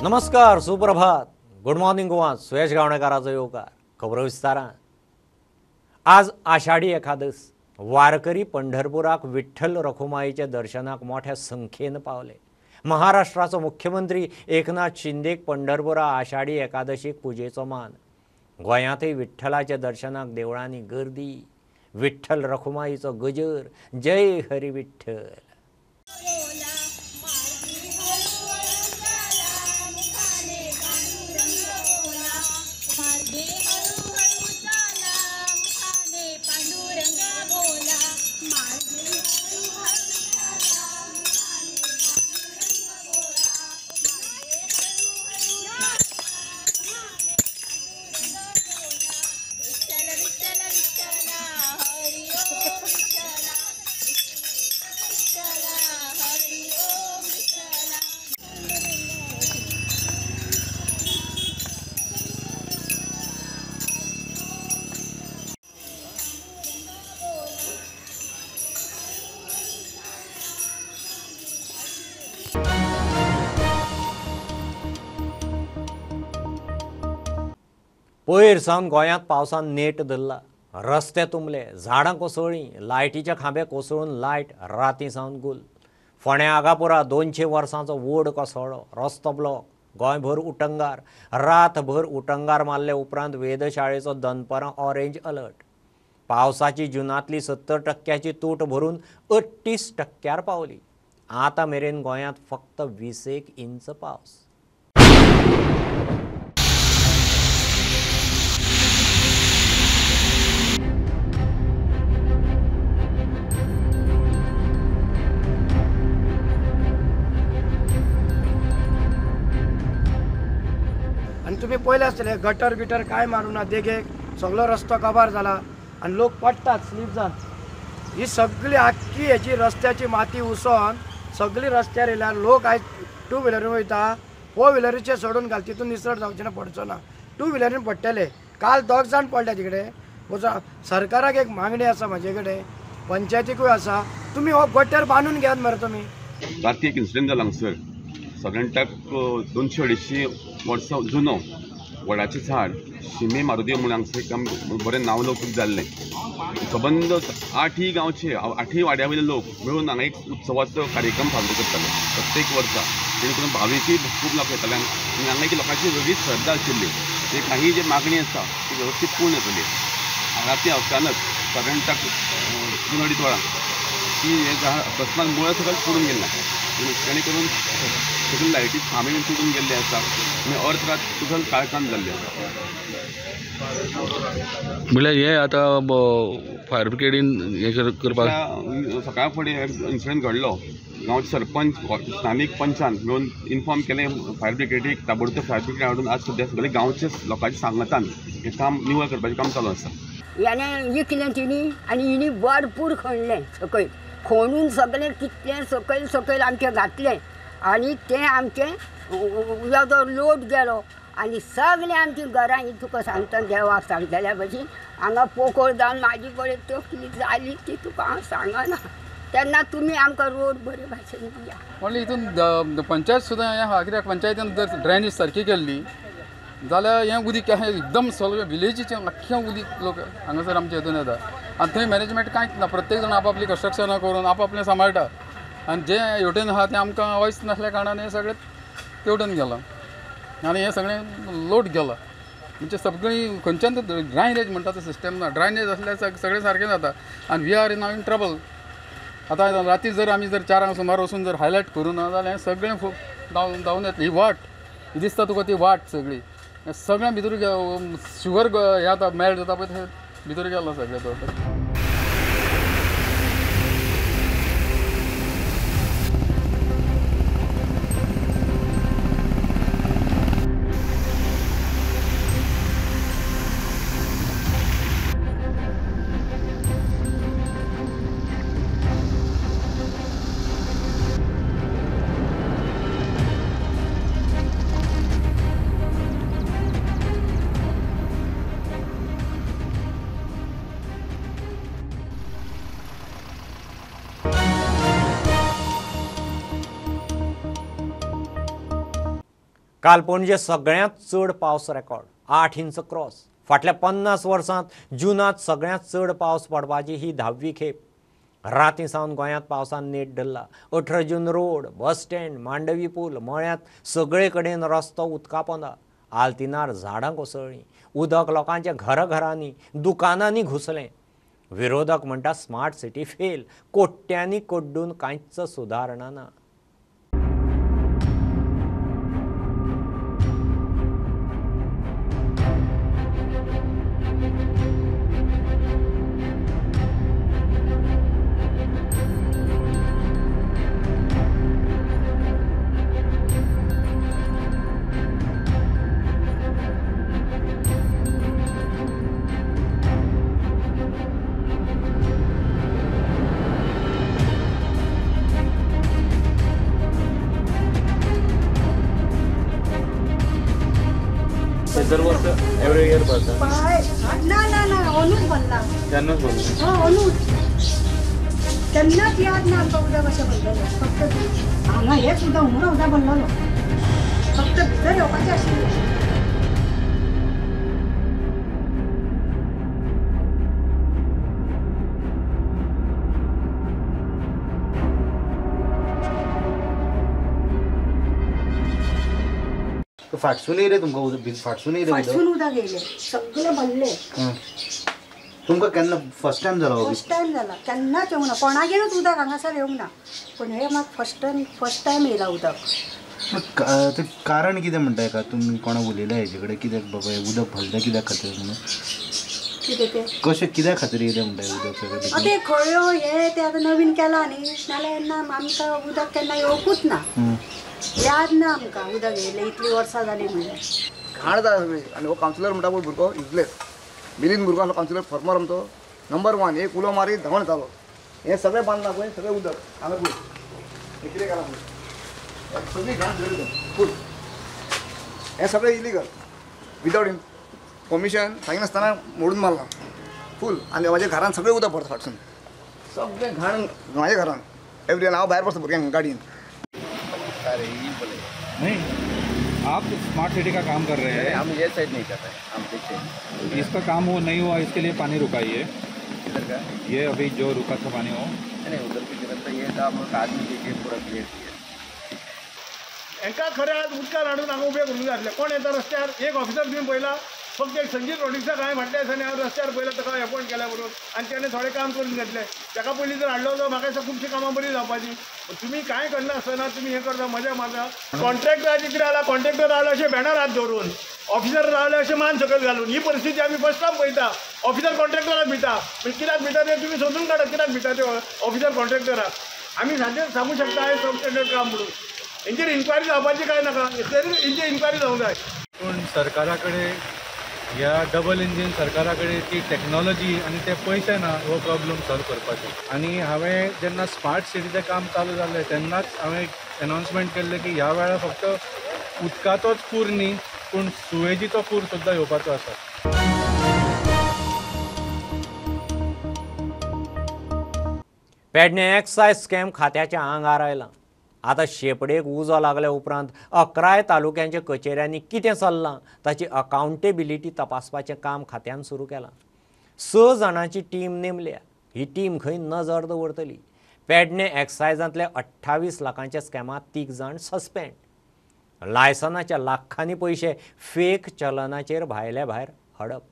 नमस्कार, सुप्रभात, good morning Goa. सुयश गावणेकाराचो येवकार खबरो विस्तारान. आज आषाढी एकादस. वारकरी पंढरपुराक विठ्ठल रखुमाईच्या दर्शनाक मोठ्या संख्येन पावले. महाराष्ट्राचो मुख्यमंत्री एकनाथ शिंदेक पंढरपुरा आषाढी एकादशीक पुजेचो मान. गोंयांतय विठ्ठलाच्या दर्शनाक देवळांनी गर्दी. विठ्ठल रखुमाईचो गजर. जय हरी विठ्ठल. पयर सावन गोंयांत पावसान नेट धरला. रस्ते तुंबले, झाडां कोसळ्ळीं, लायटीच्या खांबे कोसळून लायट राती सावन गुल. फोंड्या आगापुरा 200 वर्सांचो वड कोसळ्ळो. रस्तो ब्लॉक. गोंयभर उटंगार. रातभर उटंगार मारले उपरांत वेधशाळेचो दनपरां ऑरेंज अलर्ट. पावसाची जुनांतली 70% तूट भरून 38% पावली. आतां मेरेन गोंयांत फक्त 20 इंच पावस. तुम्ही पळयलें आसतलें गटर बिटर काय मारूं ना, देगेक सगळो रस्तो काबार जाला आनी लोक पडटात स्लीप जावन. ही सगळी आख्खी हेजी रस्त्याची माती उसोन सगळी रस्त्यार येयल्या. लोक आयज टू व्हिलरीन वयता, फोर व्हिलरीचे सोडून घाल, तितून निसर जावचें ना, पडचो ना. टू व्हिलरीन पडटले. काल 2 जाण पडले तिकडे. सरकाराक एक मागणी आसा म्हाजे कडेन, पंचायतीकूय आसा, तुमी हो गटर बांदून घेयात मरे. तुमी राती एक इन्सिडंट जाला हांगसर. सगळ्यांक 200-250 वर्सां जुनो वडाचें झाड शिमे मारुदेव म्हणून हांगसर एकदम बरें नांव लौकीक जाल्लें. सबंद 8 गांवचे 8 वाड्या वयले लोक मेळून हांगा एक उत्सवाचो कार्यक्रम साजरो करताले प्रत्येक वर्सा. जेणे करून भाविकूय खूब लोक येताले आनी हांगा एक लोकांची वेगळी श्रद्धा आशिल्ली. ते काही जे मागणी आसा ती वेवस्थीत पूर्ण जातली. राती अचानक सादारणतः 2-2.5 वरां ती हें झाड अकस्मात मुळां सकयल पडून गेल्लें. जेणे करून सगळी लायटी खांबे बीन तुटून गेल्ले आसा आनी अर्द रात टोटल काळखान जाल्लें आसा. म्हणल्यार हें आतां फायर ब्रिगेडीन हें करपाक सकाळ फुडें इन्सिडंट घडलो. गांवचे सरपंच स्थानीक पंचान मेळून इन्फॉर्म केलें फायर ब्रिगेडीक. ताबडतोब फायर ब्रिगेड हाडून आज सद्या सगळे गांवचे लोकांच्या सांगातान हें काम निवळ करपाचें काम चालू आसा. याने विकलें तिणी आनी हिणी भरपूर खणलें सकयल, खणून सगळें कितलें सकयल सकयल आमचें घातलें आनी तें आमचें उदक लोट गेलो आनी सगळें आमचीं घरां ही तुका सांगता देवाक सांगतल्या भशेन हांगा पोकोळ जावन म्हाजी पळय तकली जाली ती तुका हांव सांगना. तेन्ना तुमी आमकां रोड बरे भाशेन दिया. म्हणल्यार हितून पंचायत सुद्दां हें आहा, कित्याक पंचायतीन जर ड्रेनेज सारकी केल्ली जाल्यार हें उदीक अहें एकदम सगळें विलेजीचें आख्खें उदीक लोक हांगासर आमच्या हितून येता आनी थंय मॅनेजमेंट कांयच ना. प्रत्येक जाण आपआपली कन्स्ट्रक्शनां करून आपआपलें सांबाळटा आनी जें हेवटेन आहा तें आमकां वयस नासल्या कारणान हें सगळें तेवटेन गेलां आनी हें सगळें लोट गेलां. म्हणजे सगळीं खंयच्यान ड्रायनेज म्हणटा तें सिस्टम ना. ड्रायनेज आसल्यार सगळें सारकें जाता आनी we are in now in trouble. आतां राती जर आमी जर 4 सुमार वचून जर हायलायट करूं ना जाल्यार हें सगळें धांवन धांवन येतलें. ही वाट ही दिसता तुका ती वाट सगळी सगळ्यां भितर शुगर हें आतां मेल्ट जाता पळय थंय भितर गेलो सगळें टोटल. काल पणजे सगळ्यांत चड पावस रेकॉर्ड 8 इंच क्रॉस. फाटल्या 50 वर्सांत जुनांत सगळ्यांत चड पावस पडपाची ही 10वी खेप. राती सावन गोंयांत पावसान नेट धरला. 18 जून रोड, बस स्टँड, मांडवी पूल, मळ्यांत सगळे कडेन रस्तो उदका पोंदा. आल्तिनार झाडां कोसळ्ळीं. उदक लोकांच्या घराघरांनी, दुकानांनी घुसलें. विरोधक म्हणटा स्मार्ट सिटी फेल, कोट्यांनी कड्डून कांयच सुदारणा ना. दर वर्ष एवरी इयर भरता. ना ना ना, ओनूच भरला. केन्नाच भरला? हय, ओनूच. केन्नाच याद ना आमकां उदक कशें भरलेलें. फक्त हांगा हेंच उदक हुमरो उदक भरलेलो, फक्त भितर येवपाचें आशिल्लें. फाटसून येयलें तुमकां उदक? फाटसून येयलें? फाटसून उदक येयलें, सगळें भरलें. तुमकां केन्ना फर्स्ट टायम जाला? फर्स्ट टायम जाला, केन्नाच येवंक ना, कोणागेरूच उदक हांगासर येवंक ना, पूण हें म्हाका फर्स्ट टायम येयलां उदक. तें कारण कितें म्हणटा हेका? तुमी कोणाक उलयल्या हेजे कडेन कित्याक बाबा हें उदक भरलें कित्याक खातीर म्हणून? कितें तें कशें कित्या खातीर येयलें म्हणटा हें उदक सगळें? तें खळयो हें तें आतां नवीन केलां न्ही, नाल्यार ना आमकां उदक केन्ना येवकूच ना. याद ना आमकां उदक येयलें, इतलीं वर्सां जालीं म्हणल्यार. घाण जाता सगळी. आनी हो कावन्सिलर म्हणटा पळय भुरगो युजलेस, मिलीन भुरगो आसलो कावन्सिलर फॉर्मर आमचो नंबर 1, एक उलो मारीत धांवण येतालो. हें सगळें बांदलां पळय, सगळें उदक हांगा पळय, हें कितें केलां पळय, सगळी घाण सगळी फूल. हें सगळें इलिगल, विदावट परमिशन सांगिनासतना मोडून मारलां फूल. आनी म्हाज्या घरान सगळें उदक भरता फाटसून, सगळें घाण म्हाज्या घरान एवरी. हांव भायर बसता भुरग्यांक गाडयेन. नहीं, आप स्मार्ट सिटी का काम कर रहे हैं, हम ये साइड नहीं कर रहे हैं, हम पीछे। इसका काम हो नहीं हुआ इसके लिए पानी रुका ये इधर का, ये अभी जो रुका था पानी हो नहीं उधर की तरफ तो ये काम आदमी के पूरा क्लियर किया. एका खरें आज उदकान हाडून हांगा उबे करूंक जाय आसलें. कोण येता रस्त्यार एक ऑफिसर तुमी पळयला, फक्त एक संजीत रॉड्रिग्साक हांवें फाटल्या दिसांनी हांव रस्त्यार पळयला, ताका एपॉयंट केल्या बरोबर आनी तेणें थोडें काम करून घेतलें. ताका पयलीं जर हाडलो जाल्यार म्हाका दिसता खुबशीं कामां बरीं जावपाचीं. तुमी कांय करनासतना तुमी हें करता, मजा मारता. कॉन्ट्रॅक्टराचें कितें जालां, कॉन्ट्रॅक्टर रावले अशें बॅनर हात दवरून, ऑफिसर रावले अशें मान सकयल घालून. ही परिस्थिती आमी फर्स्ट टायम पळयता. ऑफिसर कॉन्ट्रॅक्टराक भिता, म्हणजे कित्याक भिता तें तुमी सोदून काडा, कित्याक भिता ते ऑफिसर कॉन्ट्रॅक्टराक. आमी सारकें सांगूंक शकता हें सब स्टँडर्ड काम म्हणून. हेंचेर इन्क्वायरी जावपाची काय नाका, हेंचेर इन्क्वायरी जावंक जाय. पूण सरकारा कडेन, ह्या डबल इंजीन सरकारा कडेन ती टॅक्नॉलॉजी आनी ते पयशे ना हो प्रॉब्लम सॉल्व करपाचो. आनी हांवें जेन्ना स्मार्ट सिटीचें काम चालू जालें तेन्नाच हांवें एनावन्समेंट केल्लें की ह्या वेळार फक्त उदकाचोच पूर न्ही पूण सुवेजीचो पूर सुद्दां येवपाचो आसा. पेडणे एक्सायज स्कॅम खात्याच्या आंगार आयलां. आतां शेपडेक उजो लागल्या उपरांत 11 तालुक्यांच्या कचेऱ्यांनी कितें चल्लां ताची अकावंटेबिलिटी तपासपाचें काम खात्यान सुरू केलां. 6 जाणांची टीम नेमल्या. ही टीम खंय नजर दवरतली. पेडणे एक्सायजांतल्या 28 लाखांच्या स्कॅमांत 3 जाण सस्पेंड. लायसनाच्या लाखांनी पयशे फेक चलनाचेर भायल्या भायर हडप.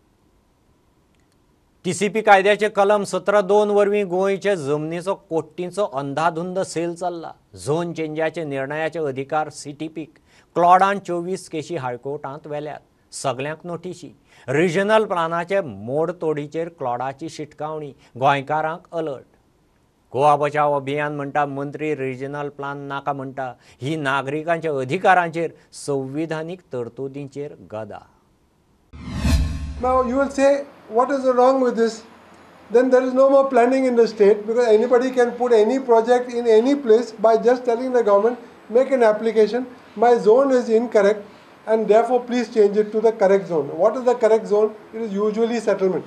टीसीपी कायद्याचे कलम 17(2) वरवीं गोंयचे जमनीचो कोट्टींचो अंधाधुंद सेल चल्ला. झोन चेंजाचे निर्णयाचे अधिकार सीटीपीक. क्लॉडान 24 केशी हायकोर्टांत व्हेल्यात. सगल्यांक नोटिशी. रिजनल प्लानाचे मोडतोडीचेर क्लॉडाची शिटकावणी, गोंयकारांक अलर्ट. गोवा बचाव अभियान म्हणटा मंत्री रिजनल प्लान नाका म्हणटा. ही नागरिकांच्या अधिकारांचेर संविधानीक तरतुदींचेर गदा. Now you will say, what is wrong with this? Then there is no more planning in the state, because anybody can put any project in any place by just telling the government, make an application, my zone is incorrect and therefore please change it to the correct zone. What is the correct zone? It is usually settlement.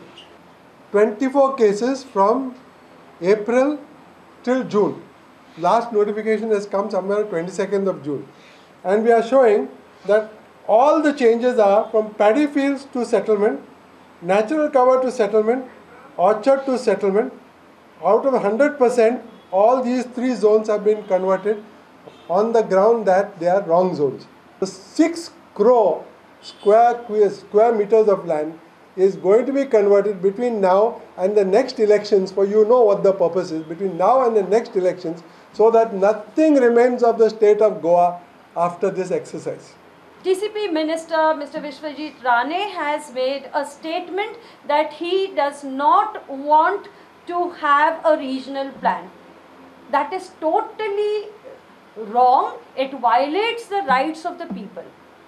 24 cases from April till June. Last notification has come somewhere 22nd of June. And we are showing that All the changes are from paddy fields to settlement, natural cover to settlement, orchard to settlement. Out of 100%, all these 3 zones have been converted on the ground that they are wrong zones. The 6 crore square meters of land is going to be converted between now and the next elections, for you know what the purpose is, between now and the next elections, so that nothing remains of the state of Goa after this exercise. TCP Minister Mr. Vishwajit Rane has made a statement that he does not want to have a regional plan. That is totally wrong. It violates the rights of the people.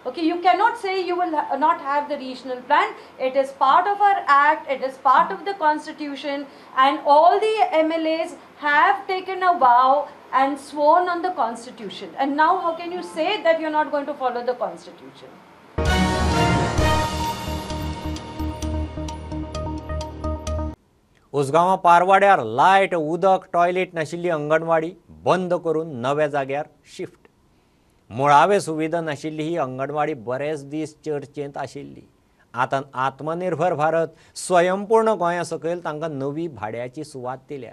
Okay, you cannot say you will not have the regional plan. It is part of our act, it is part of the constitution, and all the MLAs have taken a vow and sworn on the constitution. And now how can you say that you are not going to follow the constitution? उसगांवां पारवाड्यार light, उदक, toilet नाशिल्ली अंगणवाडी बंद करून नव्या जाग्यार shift. मुळावे सुविधा नाशिल्ली ही अंगणवाडी बरेच दीस चर्चेंत आशिल्ली. आतां आत्मनिर्भर भारत स्वयंपूर्ण गोंया सकयल तांकां नवी भाड्याची सुवात दिल्या.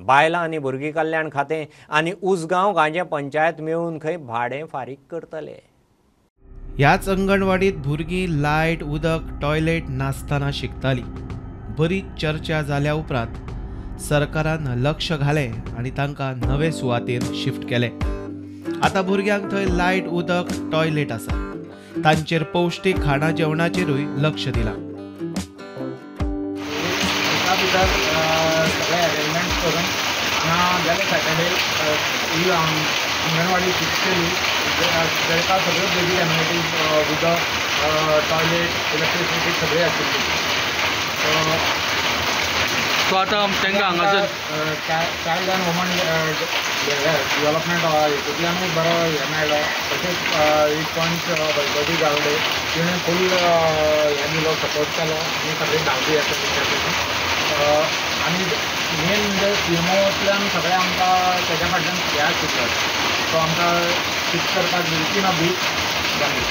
बायलां आनी भुरगीं कल्याण खातें आनी उसगांव गांजे पंचायत मेळून खंय भाडें फारीक करतले. ह्याच अंगणवाडीत भुरगीं लायट, उदक, टॉयलेट नासतना शिकतालीं. बरी चर्चा जाल्या उपरांत सरकारान लक्ष घालें आनी तांकां नवे सुवातेर शिफ्ट केलें. आतां भुरग्यांक थंय लायट, उदक, टॉयलेट आसा. तांचेर पौश्टीक खाणा जेवणाचेरूय लक्ष दिलां. एका भितर सगळे अरेंजमेंट करून हांगा गेले सॅटर्डे ही अंगणवाडी फिक्स केली. ताका सगळ्यो बेजीक एम्युनिटीज, उदक, टॉयलेट, इलेक्ट्रिसिटी सगळी आशिल्ली. सो आतां तांकां हांगासर चायल्ड अँड वुमन डेव्हलपमेंट हितूंतल्यानूय बरो हें मेळ्ळो. तशेंच एक पंच भगवती गावडे तिणें फूल हें दिलो, सपोर्ट केलो आनी सगळी धांवली आसा तेच्या कडेन. आनी मेन म्हणजे सीएमओंतल्यान सगळें आमकां तेच्या फाटल्यान हें आशिल्लो, सो आमकां फिक्स करपाक वितीन अ वीक जाली.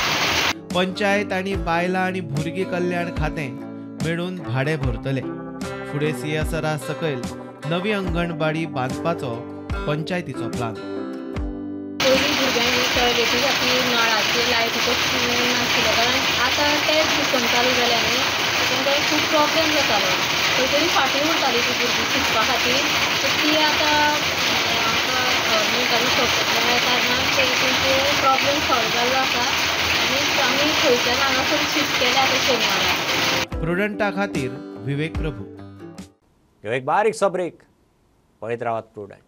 पंचायत आनी बायलां आनी भुरगीं कल्याण खातें मेळून भाडें भरतले. फुडें सीएसआरा सकयल नवी अंगणवाडी बांदपाचो पंचायतीचो प्लान. पयलीं भुरग्यांक टॉयलेटी खातीर नळाची लायटीचो नाशिल्लो, कारण आतां टॅप सिस्टम चालू जाल्या न्ही, तातूंत खूब प्रॉब्लेम जातालो. खंय तरी फाटीं उरताली ती भुरगीं शिकपा खातीर, तर ती आतां आमकां गव्हर्मेंटाचो सपोर्ट मेळ्ळ्या कारणान ते तेंचे प्रॉब्लेम सॉल्व जाल्लो आसा आनी आमी थंयच्यान हांगासर शिफ्ट केल्या आतां शेनवारा. प्रुडंटा खातीर विवेक प्रभू. एक बारीकसो ब्रेक, पळयत रावात प्रुडंट.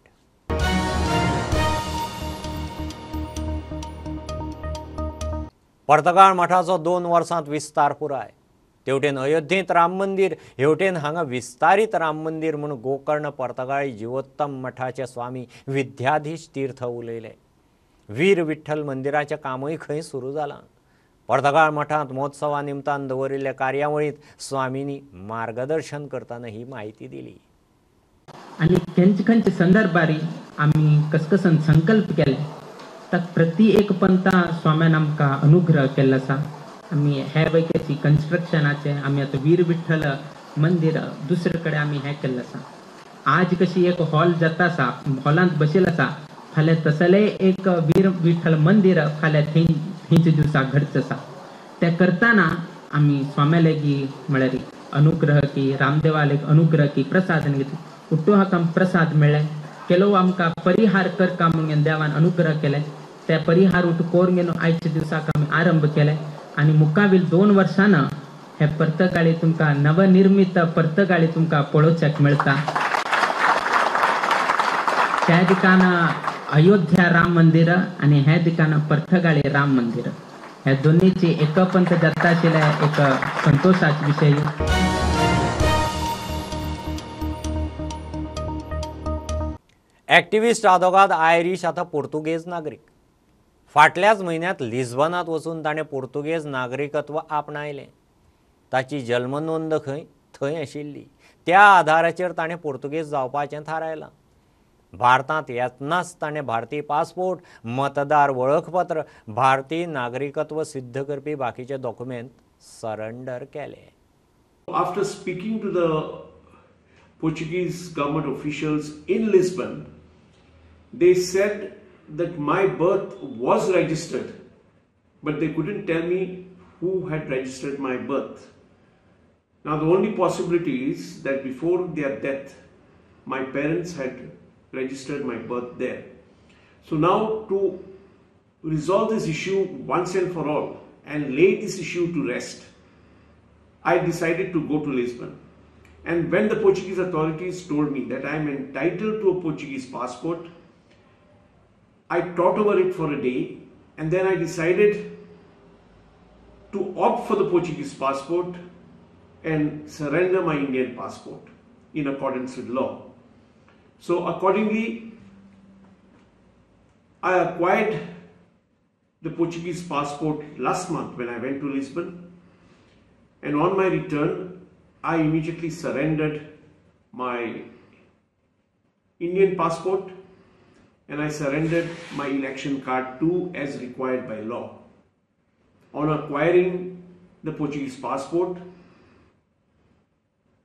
पर्तगाळ मठाचो 2 वर्सांत विस्तार पुराय. तेवटेन अयोध्येंत राम मंदिर, हेवटेन हांगा विस्तारीत राम मंदिर म्हूण गोकर्ण पर्तगाळी जिवोत्तम मठाचे स्वामी विद्याधीश तीर्थ उलयले. वीर विठ्ठल मंदिराचें कामूय खंय सुरू जालां. पर्तगाळ मठांत महोत्सवा निमतान दवरिल्ल्या कार्यावळींत स्वामींनी मार्गदर्शन करतना ही म्हायती दिली. आनी खंयचे खंयचे संदर्भार आमी कसकसन संकल्प केले तर प्रति एक पंथा स्वाम्यान आमकां अनुग्रह केल्लो आसा. आमी हे वैकेची कन्स्ट्रक्शनाचे आमी आतां वीर विठ्ठल मंदिर दुसरे कडेन आमी हें केल्लें आसा. आज कशी एक हॉल जाता आसा, हॉलांत बशिल्लो आसा, फाल्यां तसलें एक वीर विठ्ठल मंदिर फाल्यां थंय थंयच्या दिवसा घडचें आसा. तें करतना आमी स्वाम्या लागीं म्हळ्यार अनुग्रह की रामदेवा लागीं अनुग्रह की प्रसाद घेतलो. उट्टू हाका प्रसाद मेळ्ळें, केलो आमकां परिहार करका म्हणून देवान अनुग्रह केले. ते परिहार उठ कोरून घेवन आयच्या दिवसाक आमी आरंभ केले आनी मुखावेल 2 वर्सां हे पर्तगाळी तुमकां नवनिर्मित पर्तगाळी तुमकां पळोवच्याक मेळटा. त्या दिकान अयोध्या राम मंदिर आनी हे दिकान पर्तगाळी राम मंदिर, ह्या दोन्हीची एकपंथ जाता आशिल्ले एक संतोषाचे विशय. एक्टिविस्ट आदोगाद आयरीश आतां पुर्तुगेज नागरीक. फाटल्याच म्हयन्यांत लिस्बनांत वचून ताणें पुर्तुगेज नागरिकत्व आपणायलें. ताची जल्मनोंद खंय थंय आशिल्ली. त्या आधाराचेर ताणें पुर्तुगेज जावपाचें थारायलां. भारतांत येतनाच ताणें भारतीय पासपोर्ट, मतदार वळखपत्र, भारतीय नागरिकत्व सिद्ध करपी बाकीचे डॉक्युमेंट सरेंडर केले. After speaking to the Portuguese government officials in Lisbon, they said that my birth was registered, but they couldn't tell me who had registered my birth. Now the only possibility is that before their death, my parents had registered my birth there. So now to resolve this issue once and for all and lay this issue to rest, I decided to go to Lisbon. And when the Portuguese authorities told me that I am entitled to a Portuguese passport, I thought over it for a day, and then I decided to opt for the Portuguese passport and surrender my Indian passport in accordance with law. So accordingly, I acquired the Portuguese passport last month when I went to Lisbon, and on my return, I immediately surrendered my Indian passport and I surrendered my election card too as required by law. On acquiring the Portuguese passport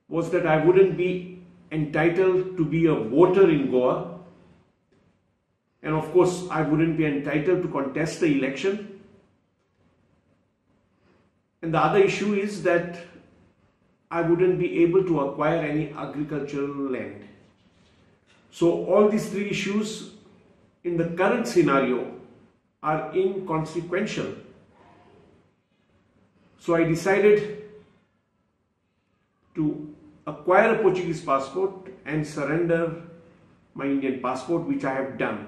was that I wouldn't be entitled to be a voter in Goa, and of course I wouldn't be entitled to contest the election. And the other issue is that I wouldn't be able to acquire any agricultural land. So all these three issues in the current scenario are inconsequential. So I decided to acquire a Portuguese passport and surrender my Indian passport, which I have done.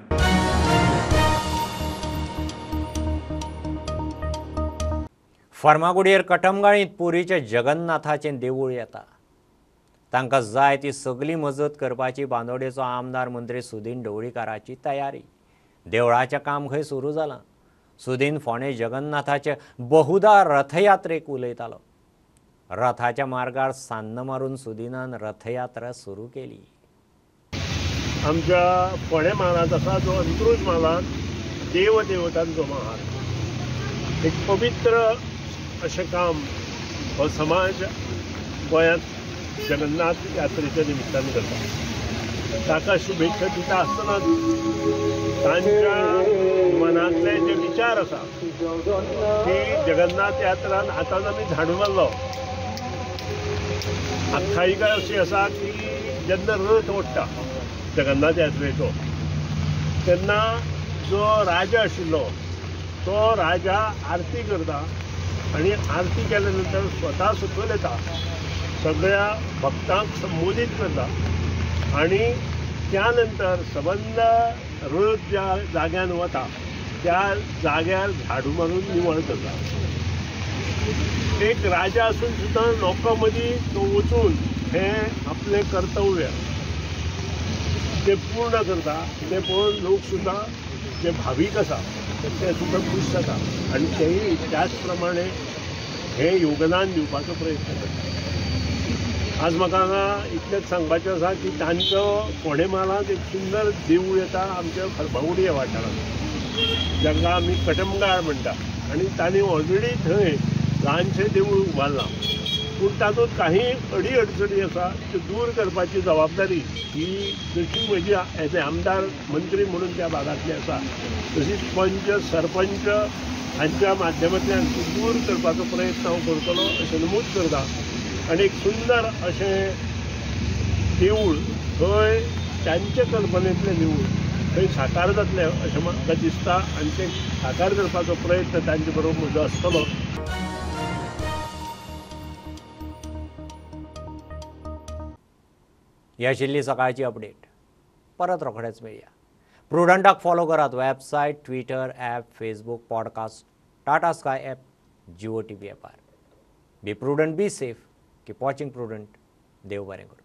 फर्मागुडयेर कटमगाळींत पुरीच्या जगन्नाथाचें देवूळ येता. तांकां जाय ती सगली मजत करपाची बांदोडेचो आमदार मंत्री सुदीन ढवळीकाराची तयारी. देवळाचें काम खंय सुरू जालां. सुदीन फोंडें जगन्नाथाचे बहुधा रथयात्रेक उलयतालो. रथाच्या मार्गार सान्न मारून सुदीनान रथयात्रा सुरू केली. आमच्या फोंडें म्हालांत आसा जो अंत्रुज म्हालांत देवदेवतांचो महाल, एक पवित्र अशें काम हो समाज गोंयांत जगन्नाथ यात्रेच्या निमित्तान करता. ताका शुभेच्छा दिता आसतनाच तांच्या मनांतले जे विचार आसा की जगन्नाथ यात्रान आतां आमी झाडू मारलो. आख्यायिका अशी आसा की जेन्ना रथ ओडटा जगन्नाथ यात्रेचो तेन्ना जो राजा आशिल्लो तो राजा आरती करता आनी आरती केल्या नंतर स्वता सकयल येता, सगळ्या भक्तांक संबोधीत करता आनी त्या नंतर सबंद रथ ज्या जाग्यान वता त्या जाग्यार झाडू मारून निवळ करता. एक राजा आसून सुद्दां लोकां मदीं तो वचून हें आपलें कर्तव्य ते पूर्ण करता. तें पळोवन लोक सुद्दां जे भावीक आसा ते सुद्दां खूश जाता आनी तेय त्याच प्रमाणे हें योगदान दिवपाचो प्रयत्न करता. आज म्हाका हांगा इतलेंच सांगपाचें आसा की तांचो फोंडें म्हालांत एक सुंदर देवूळ येता आमच्या फर्मागुडी ह्या वाठारांत, जाका आमी कटमगाळ म्हणटा, आनी तांणी ऑलरेडी थंय ल्हानशें देवूळ उबारलां. पूण तातूंत काही अडी अडचणी आसा त्यो दूर करपाची जबाबदारी ही जशी म्हजी एज ए आमदार मंत्री म्हणून त्या भागांतली आसा तशीच पंच सरपंच हांच्या माध्यमांतल्यान ती दूर करपाचो प्रयत्न हांव करतलो अशें नमूद करता. आनी एक सुंदर अशें देवूळ थंय तांचे कल्पनेंतलें देवूळ थंय साकार जातलें अशें म्हाका दिसता आनी तें साकार करपाचो प्रयत्न तांचे बरोबर म्हजो आसतलो. ही आशिल्ली सकाळची अपडेट. परत रोखडेच मेळया. प्रुडंटाक फॉलो करात website, Twitter app, Facebook, podcast, Tata Sky app, Jio TV ॲपार. Be prudent, be safe, keep watching Prudent. देव बरें करूं.